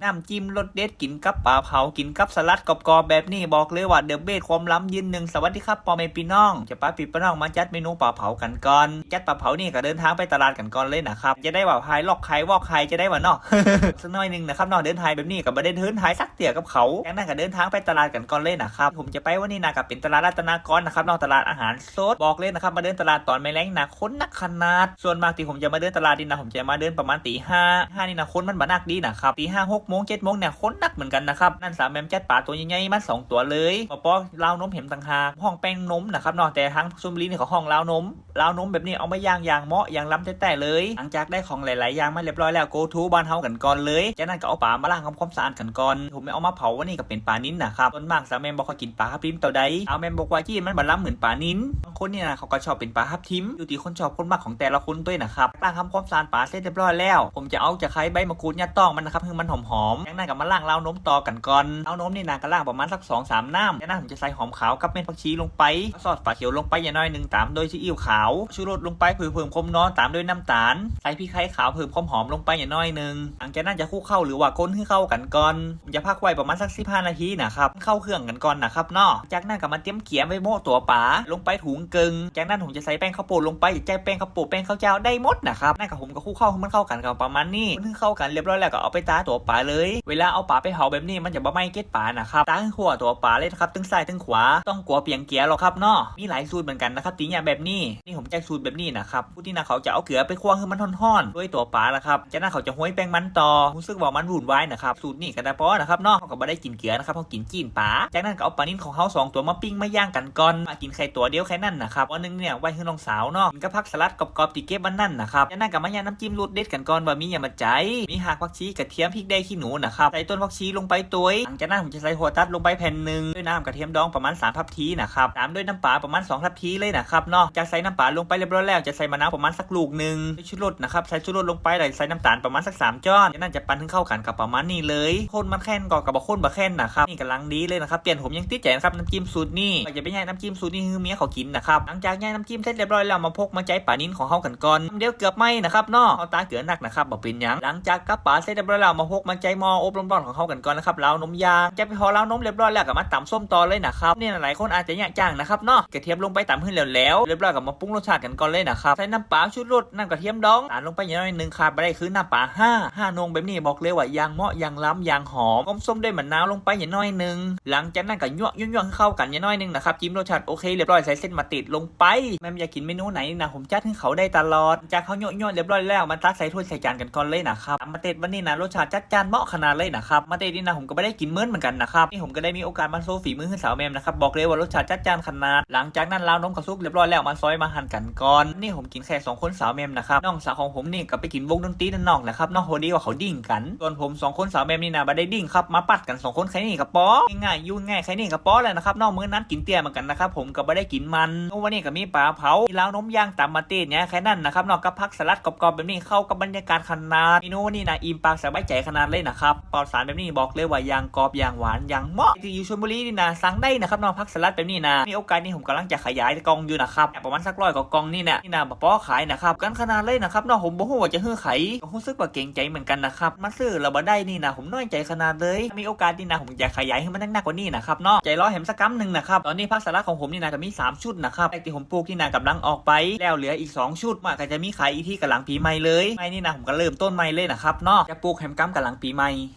ນ້ຳຈິ້ມລົດເດັດ ກິນກັບປາເຜົາ ກິນກັບສະຫຼັດກອບໆແບບນີ້ ບອກເລີຍວ່າ The best ຄວາມລ້ຳຢືນໜຶ່ງ. ສະຫວັດດີຄັບ ພໍ່ແມ່ພີ່ນ້ອງ ຈະພາພີ່ພານ້ອງມາຈັດເມນູປາເຜົາກັນກ່ອນ. ຈັດປາເຜົານີ້ກໍເດີນທາງໄປຕະຫຼາດກັນກ່ອນເລີຍນະຄັບ. ຈະໄດ້ວ່າພາຍລັອກຂາຍວອກຂາຍ ຈະໄດ້ວ່າເນາະ ສັກໜ້ອຍໜຶ່ງນະຄັບເນາະ. ເດີນຫາຍແບບນີ້ກໍບໍ່ໄດ້ເດີນຫາຍສັກເທື່ອກັບເຂົາ. ຈາກນັ້ນກໍເດີນທາງໄປຕະຫຼາດກັນກ່ອນເລີຍນະຄັບ. ທີ່ຜົມຈະໄປວັນນີ້ນະ ກໍເປັນຕະຫຼາດລັດຕະນາກອນນະຄັບເນາະ ຕະຫຼາດອາຫານ ສົດ. ບອກເລີຍນະຄັບ ມາເດີນຕະຫຼາດຕອນແລງໆນະ ຄົນໜັກຂະໜາດ. ສ່ວນມາກທີ່ຜົມຈະມາເດີນຕະຫຼາດນີ້ນະ ຜົມຈະມາເດີນປະມານຕີຫ້າ. ຫ້ານີ້ນະ ຄົນມັນບໍ່ໜັກດີນະຄັບ. ຕີຫ້າ ຫົກໂມງ ເຈັດໂມງນີ້ ຄົນໜັກເໝືອນກັນນະຄັບ. ນັ້ນສາວແໝມຈັດປາຕົວໃຫຍ່ໆມາສອງຕົວເລີຍ. ມາປ້ອນລາວນົມແຮມຕ່າງຫາກ. ຮ້ອງແປ້ງນົມນະຄັບເນາະ ແຕ່ທາງຊົນບຸລີນີ້ເຂົາຮ້ອງລາວນົມ. ລາວນົມແບບນີ້ເອົາມາຍ່າງ ຢ່າງເໝາະ ຢ່າງລຳແທ້ໆເລີຍ. ຫຼັງຈາກໄດ້ຂອງຫຼາຍໆຢ່າງມາລຽບຮ້ອຍແລ້ວ go to ບ້ານເຮົາກັນກ່ອນເລີຍ. ຈາກນັ້ນກໍເອົາປາມາລ້າງທຳຄວາມສະອາດກັນກ່ອນ. ທີ່ຜົມເອົາມາເອົາມາເຜົາວັນນີ້ກໍເປັນປານິນນະຄັບ. ສ່ວນມາກສາວແໝມບໍ່ຄ່ອຍກິນປາທັບທິມເທົ່າໃດ. ສາວແໝມບອກວ່າຈີ້ມັນບໍ່ລຳເໝືອນປານິນ. ບາງຄົນນີ້ນະ ເຂົາກໍຊອບເປັນປາທັບທິມ. ຢູ່ທີ່ຄົນຊອບຄົນມັກຂອງແຕ່ລະຄົນດ້ວຍນະຄັບ. ລ້າງທຳຄວາມສະອາດປາເສັດລຽບຮ້ອຍແລ້ວ ຜົມຈະເອົາຕະໄຄໃບມະກູດຍັດຕ້ອງມັນນະຄັບ ໃຫ້ມັນຫອມໆ. ຈາກນັ້ນກໍມາລ້າງລາວນົມຕໍ່ກັນກ່ອນ. ລາວນົມນີ້ນະ ກໍລ້າງປະມານສັກສອງສາມນ້ຳ. ຈາກນັ້ນ ຈະໃສ່ຫອມຂາວກັບເມັດຜັກຊີລົງໄປ, ຊອດຝາຂຽວລົງໄປຢ່າງໜ້ອຍໜຶ່ງ, ຕາມດ້ວຍຊີອິ້ວຂາວ, ຊູລົດລົງໄປເພື່ອເພີ່ມຄວາມນົວ, ຕາມດ້ວຍນ້ຳຕານ, ໃສ່ພິກໄທຂາວເພີ່ມຄວາມຫອມລົງໄປຢ່າງໜ້ອຍໜຶ່ງ. ຫຼັງຈາກນັ້ນຈະຄຸກເຂົ້າ ຫຼືວ່າຄົນໃຫ້ເຂົ້າກັນກ່ອນ, ຈະພັກໄວ້ປະມານສັກສິບຫ້ານາທີນະຄັບ, ເຂົ້າເຄື່ອງກັນກ່ອນນະຄັບເນາະ. ຈາກນັ້ນກໍມາຕຽມກຽມໄວ້ໂມະຕົວປາ ລົງໄປຖົງເຄິ່ງ. ຈາກນັ້ນຜົມຈະໃສ່ແປ້ງເຂົ້າໂພດລົງໄປ, ຈະໃຊ້ແປ້ງເຂົ້າໂພດ ແປ້ງເຂົ້າເຈົ້າໄດ້ໝົດນະຄັບ. ນັ້ນກໍ ກໍຄົກເຂົ້າໃຫ້ມັນເຂົ້າກັນກໍປະມານນີ້. ຄົນໃຫ້ເຂົ້າກັນລຽບຮ້ອຍແລ້ວກໍເອົາໄປຕາຕົວປາເລີຍ. ເວລາເອົາປາໄປເຜົາແບບນີ້ ມັນຈະບໍ່ໄໝ້ເກັດປານະຄັບ. ຕາໃຫ້ທົ່ວຕົວປາເລີຍນະຄັບ ຕຶງຊ້າຍຕຶງຂວາ. ຕ້ອງກົວປ່ຽງເກຍລອກຄັບເນາະ. ມີຫຼາຍສູດເໝືອນກັນນະຄັບ ທີ່ຍາກແບບນີ້. ນີ້ຜົມໃຊ້ສູດແບບນີ້ນະຄັບ. ຜູ້ທີ່ນະເຂົາຈະເອົາເກືອໄປຂົ້ວໃຫ້ມັນຮ້ອນໆ ດ້ວຍຕົວປານະຄັບ. ຈາກນັ້ນເຂົາຈະໂຮຍແປ້ງມັນຕໍ່.ຮູ້ສຶກວ່າມັນວຸ່ນວາຍນະຄັບ. ສູດນີ້ກໍໄດ້ພໍນະຄັບເນາະ. ເຮົາກໍບໍ່ໄດ້ກິນເກືອນະຄັບ, ເຮົາກິນຈີ້ນປາ. ຈາກນັ້ນກໍເອົາປານິນຂອງເຮົາສອງຕົວມາປີ້ງມາຍ່າງກັນກ່ອນ. ມາກິນແຄ່ຕົວດຽວແຄ່ນັ້ນນະຄັບ. ອັນໜຶ່ງນີ້ໄວ້ໃຫ້ນ້ອງ ສາວເນາະ ກິນກັບຜັກສະຫຼັດກອບໆທີ່ເກັບວັນນັ້ນນະຄັບ. ຈາກນັ້ນກໍມາຍ່າງນ້ຳຈິ້ມສູດເດັດກັນກ່ອນວ່າມີຫຍັງມາໃຈ. ມີຮາກຜັກຊີ, ກະທຽມ, ພິກແດງຂີ້ໜູນະຄັບ. ໃສ່ຕົ້ນຜັກຊີລົງໄປຕົວ. ຫຼັງຈາກນັ້ນຜົມຈະໃສ່ຫົວຕັດລົງໄປແຜ່ນໜຶ່ງ ດ້ວຍນ້ຳກະທຽມດອງປະມານສາມທັບທີນະຄັບ. ຕາມດ້ວຍນ້ຳປາປະມານສອງທັບທີເລີຍນະຄັບເນາະ. ຈາກໃສ່ນ້ຳປາລົງໄປລຽບຮ້ອຍແລ້ວ ຈະໃສ່ມະນາວປະມານສັກລູກໜຶ່ງ ໃສ່ຊູລົດນະຄັບ. ໃສ່ຊູລົດລົງໄປ ແລ້ວໃສ່ນ້ຳຕານປະມານສັກສາມຊ້ອນ. ຈາກນັ້ນຈະປັ່ນໃຫ້ເຂົ້າກັນກໍປະມານນີ້ເລີຍ. ຄົນມັນແຂ້ງກໍ ກໍບໍ່ຄົນບໍ່ແຂ້ງນະຄັບ. ນີ້ກຳລັງດີເລີຍນະຄັບ. ເພື່ອນຜົມຍັງຕິດໃຈນະຄັບ ນ້ຳຈິ້ມສູດນີ້. ຂ້ອຍຈະໄປຍ່າງນ້ຳຈິ້ມສູດນີ້ໃຫ້ເມຍເຂົາກິນນະຄັບ. ຫຼັງຈາກຍ່າງນ້ຳຈິ້ມເສັດລຽບຮ້ອຍແລ້ວ ມາພົກມາໃຈປານິນຂອງເຮົາກັນກ່ອນ. ດຽວເກືອບໄໝ້ນະຄັບເນາະ. ເຮົາຕາເກືອໜັກນະຄັບ ບໍ່ເປັນຫຍັງ. ຫຼັງຈາກກັບປາເສັດລຽບຮ້ອຍແລ້ວ ມາພົກມາໃຈໝໍ້ອົບລົມຮ້ອນຂອງເຮົາກັນກ່ອນນະຄັບ. ລາວນົມຍ່າງ. ຈາກໄປເຜົາລາວນົມລຽບຮ້ອຍແລ້ວ ກໍມາຕຳສົ້ມຕໍ່ເລີຍນະຄັບ. ນີ້ຫຼາຍໆຄົນອາດຈະຍາກຈ້າງນະຄັບເນາະ. ກະທຽມລົງໄປຕຳໃຫ້ແຫຼວໆ ລຽບຮ້ອຍ ກໍມາປຸງລົດຊາດກັນກ່ອນເລີຍນະຄັບ. ໃສ່ນ້ຳປາຊູລົດ ນ້ຳກະທຽມດອງ ຕານລົງໄປຢ່າງໜ້ອຍໜຶ່ງ. ຂາດບໍ່ໄດ້ຄືນ້ຳປາຮ່າ. ຮ່ານົງແບບນີ້ບອກເລີຍວ່າຢ່າງເໝາະ ຢ່າງລຳ ຢ່າງຫອມ. ຕົ້ມສົ້ມດ້ວຍມະນາວລົງໄປຢ່າງໜ້ອຍໜຶ່ງ. ຫຼັງຈາກນັ້ນກໍຍົວະໆໃຫ້ເຂົ້າກັນຢ່າງໜ້ອຍໜຶ່ງນະຄັບ. ຈິ້ມລົດຊາດໂອເຄລຽບຮ້ອຍ ໃສ່ເສັ້ນໝາກເຕັດລົງໄປ. ແມ່ນຢາກກິນເມນູໃດນະ ຜົມຈັດໃຫ້ເຂົາໄດ້ຕະຫຼອດ. ຈາກເຮົາຍົວະໆລຽບຮ້ອຍແລ້ວ ມາຕັກໃສ່ຖ້ວຍໃສ່ຈານກັນກ່ອນເລີຍນະຄັບ. ຕຳໝາກເຕັດວັນນີ້ນະ ລົດຊາດຈັດຈ້ານເໝາະຂະໜາດເລີຍນະຄັບ. ໝາກເຕັດນີ້ນະ ຜົມກໍບໍ່ໄດ້ກິນເໝິນເໝືອນກັນນະຄັບ. ນີ້ຜົມກໍໄດ້ມີໂອກາດມາໂຊຝີມືໃຫ້ສາວແໝມນະຄັບ. ບອກເລີຍວ່າລົດຊາດຈັດຈ້ານຂະໜາດ. ຫຼັງຈາກນັ້ນລາວນົມກໍສຸກລຽບຮ້ອຍແລ້ວ ມາຊອຍມາຫັ່ນກັນກ່ອນ. ນີ້ ຜົມກິນແຄ່ສອງຄົນສາວແໝມນະຄັບ. ນ້ອງສາວຂອງຜົມນີ້ກໍໄປກິນວົງດົນຕີດ້ານນອກນະຄັບເນາະ. ພໍດີວ່າເຂົາດິ້ງກັນ. ສ່ວນຜົມສອງຄົນສາວແໝມນີ້ນະ ບໍ່ໄດ້ດິ້ງຄັບ. ມາປັດກັນສອງຄົນແຄ່ນີ້ກໍພໍ. ງ່າຍໆ ຢູ່ງ່າຍແຄ່ນີ້ກໍພໍແລ້ວນະຄັບເນາະ. ມື້ນັ້ນກິນເຕ້ຍເໝືອນກັນນະຄັບ. ຜົມກໍບໍ່ໄດ້ກິນມັນ. ມື້ວັນນີ້ກໍມີປາເຜົາ, ມີລາວນົມຍ່າງ, ຕຳໝາກເຕັດຫຍັງແຄ່ນັ້ນນະຄັບເນາະ. ກັບຜັກສະຫຼັດກອບໆແບບນີ້ ເຂົ້າກັບບັນຍາກາດຂະໜາດ. ເມນູນີ້ນະ ອີ່ມປາກສະບາຍໃຈຂະໜາດເລີຍນະຄັບ. ເຂົ້າສານແບບນີ້ບອກເລີຍວ່າຢ່າງກອບ, ຢ່າງຫວານ, ຢ່າງເໝາະ. ທີ່ຢູ່ຊົນບຸລີນີ້ນະ ສັ່ງໄດ້ນະຄັບເນາະ ຜັກສະຫຼັດແບບນີ້ນະ. ມີໂອກາດນີ້ ຜົມກຳລັງຈະຂະຫຍາຍກ່ອງຢູ່ນະຄັບ. ປະມານສັກຮ້ອຍກວ່າກ່ອງນີ້ນະ. ນີ້ນະ ບໍ່ພໍຂາຍນະຄັບ. ກັນຂະໜາດເລີຍນະຄັບເນາະ. ຜົມບໍ່ຮູ້ວ່າຈະໃຫ້ໃຜ, ກໍຮູ້ສຶກວ່າເກງໃຈເໝືອນກັນນະຄັບ. ມາຊື້ແລ້ວບໍ່ໄດ້ນີ້ນະ ຜົມນ້ອຍໃຈຂະໜາດເລີຍ. ມີໂອກາດນີ້ນະ ຜົມຈະຂະຫຍາຍໃຫ້ມັນໜັກໆກວ່ານີ້ນະຄັບເນາະ. ໃຈລໍແຮມສັກກຳໜຶ່ງນະຄັບ. ຕອນນີ້ຜັກສະຫຼັດຂອງຜົມນີ້ນະ ກໍມີສາມຊຸດນະຄັບ. ແລກທີ່ຜົມປູກນີ້ນະ ກຳລັງອອກໄປ ແລ້ວເຫຼືອອີກສອງຊຸດ. ມາກໍຈະມີຂາຍອີກທີ່ກະຫຼັງປີໃໝ່ເລີຍ. ໃໝ່ນີ້ນະ ຜົມກໍເລີ່ມຕົ້ນໃໝ່ເລີຍນະຄັບເນາະ. ຈະປູກແຮມກຳກະຫຼັງປີໃໝ່.